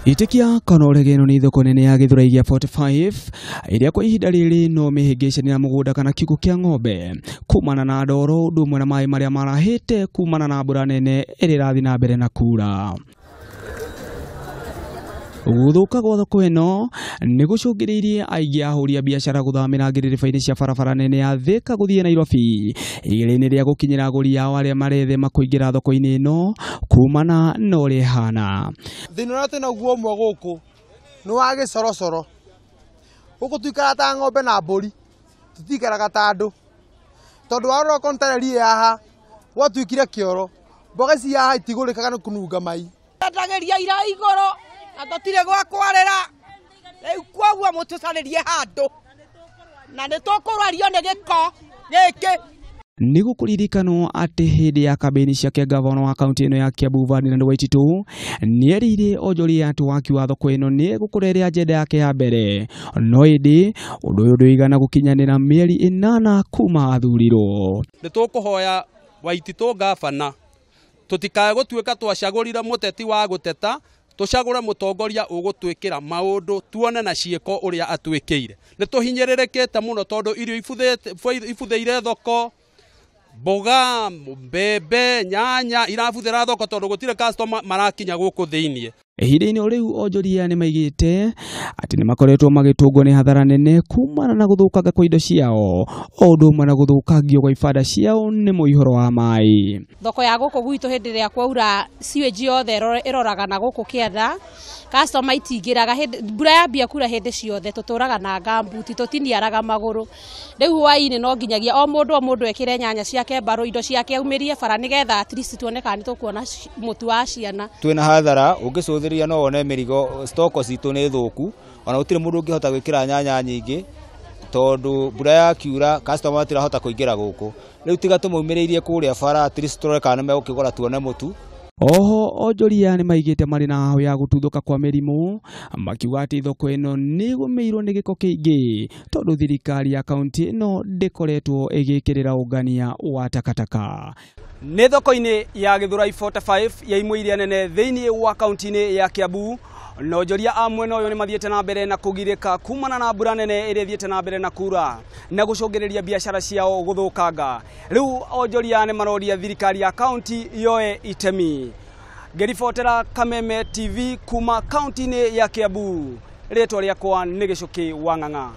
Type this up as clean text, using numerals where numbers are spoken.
Itikia kana ũrege ĩno nĩ thoko nene ya Gĩthũrai gĩa 45 ĩrĩa kwa ihinda rĩrĩ no mĩhĩngĩcani ya mũgũnda kana kiugũ kĩa ng'ombe kumana na ndoro ũndũ ũmwe na maĩ marĩa marahĩte kumana na mbura nene ĩrĩa ĩrathiĩ na mbere na kura. Gũthũka gwa thoko ĩno nĩ gũcũngĩrĩirie aingĩ a ahũri a biacara gũthamĩra ngĩrĩrĩba-inĩ cia barabara nene ya Thika gũthiĩ Nairobi igeria-inĩ rĩa gũkinyĩra agũri ao arĩa marethema kũingĩra thoko-inĩ ĩno kumana na ũrĩa ĩhana. Thĩna ũrĩa twĩnaguo ũmwe gũkũ nĩ wa gĩcorocoro. Gũkũ tũikaraga ta ng'ombe na mbũri, tũtikaraga ta andũ. Tondũ warora kontareri ĩ haha gwatuĩkire kĩoro, mboga ici haha itigũrĩkaga nĩ kũnunga mai. Endagĩria ira igũrũ na tũtirĩ gwa kwarĩra, rĩu koguo mũtũcarĩrie handũ na nĩ tũkũrwario nĩ gĩko gĩkĩ. Nĩ gũkũririkanwo atĩ hĩndĩ ya kambĩini ciake gavana wa kaunti ĩno ya Kiambu Ferdinand Waititu nĩerĩire onjoria atĩ waki wa thoko ĩno nĩ egũkorwo ĩrĩ agenda yake ya mbere, no ĩndĩ ũndũ ũyũ ndũigana gũkinyanĩra mĩeri 8 kuma athurirwo. Nĩ tũkũhoya Waititu gavana tũtikae gũtuĩka twacagũrire mũteti wa gũteta, tũcagũre mũtongoria ũgũtwĩkĩra maũndũ tuone na ciĩko ũrĩa atwĩkĩire. Nĩ tũhinyĩrĩrĩkĩte mũno tondũ irio ibuthĩire thoko, mboga, mbembe, nyanya irabuthĩra thoko tondũ gũtirĩ customer marakinya gũkũ thĩiniĩ. Ihinda-inĩ o rĩu onjoria nĩ maigĩte atĩ nĩ makoretwo magĩtũngwo nĩ hathara nene kumana na gũthũkanga kwa indo ciao o ũndũ ũmwe na gũthũkangio kwa ibanda ciao nĩ mũihũro wa maĩ. Thoko ya gũkũ gwitũ hĩndĩ ĩrĩa kwaura sewage yothe ĩroraga na gũkũ kĩanda, customer itingĩraga hĩndĩ mbura yambia kura hĩndĩ ciothe tũtũraga na ngambuti tũtiniaraga magũrũ. Rĩu hwaĩ-inĩ no nginyagia o mũndũ ekĩre nyanya ciake mbarũ indo ciake aumĩrie bara nĩgetha at least tuone kana nĩtũkuona mũtu wa ciana. Twĩna hathara ũngĩcũthĩrĩria no wone mĩrigo stoko citũ nĩ thũku, ona gũtirĩ mũndũ ũngĩhota gwĩkĩra nyanya nyingĩ tondũ mbura yakiura customer matirahota kũingĩra gũkũ. Rĩu tiga tũmaumĩrĩirie kũrĩa bara at least tũrore kana nĩmegũkĩgũra tuone mũtu. Oho onjoria nĩ maigĩte marĩ na hahũ ya gũtuthũka kwa mĩrimũ makiuga atĩ thoko ĩno nĩ ĩgũmĩirwo nĩ gĩko kĩingĩ tondũ thirikari ya kaunti ĩno ndĩkoretwo ĩgĩkĩrĩra ũngania wa takataka. Nĩ thoko-inĩ ya Gĩthũrai 45 ya imwe iria nene thĩinĩ wa kaunti-inĩ ya Kiambu, na onjoria a mwena ũyũ nĩ mathiĩte na mbere na kũgirĩka kumana na mbura nene ĩrĩa ĩthiĩte na mbere na kura na gũcũngĩrĩria biacara ciao gũthũkanga. Rĩu onjoria nĩ maroria thirikari ya kaunti yoe itemi. Ngĩribotera Kameme TV kuma kaunti-inĩ ya Kiambu, rĩtwa rĩakwa nĩ Gĩcũkĩ wa Ng'ang'a.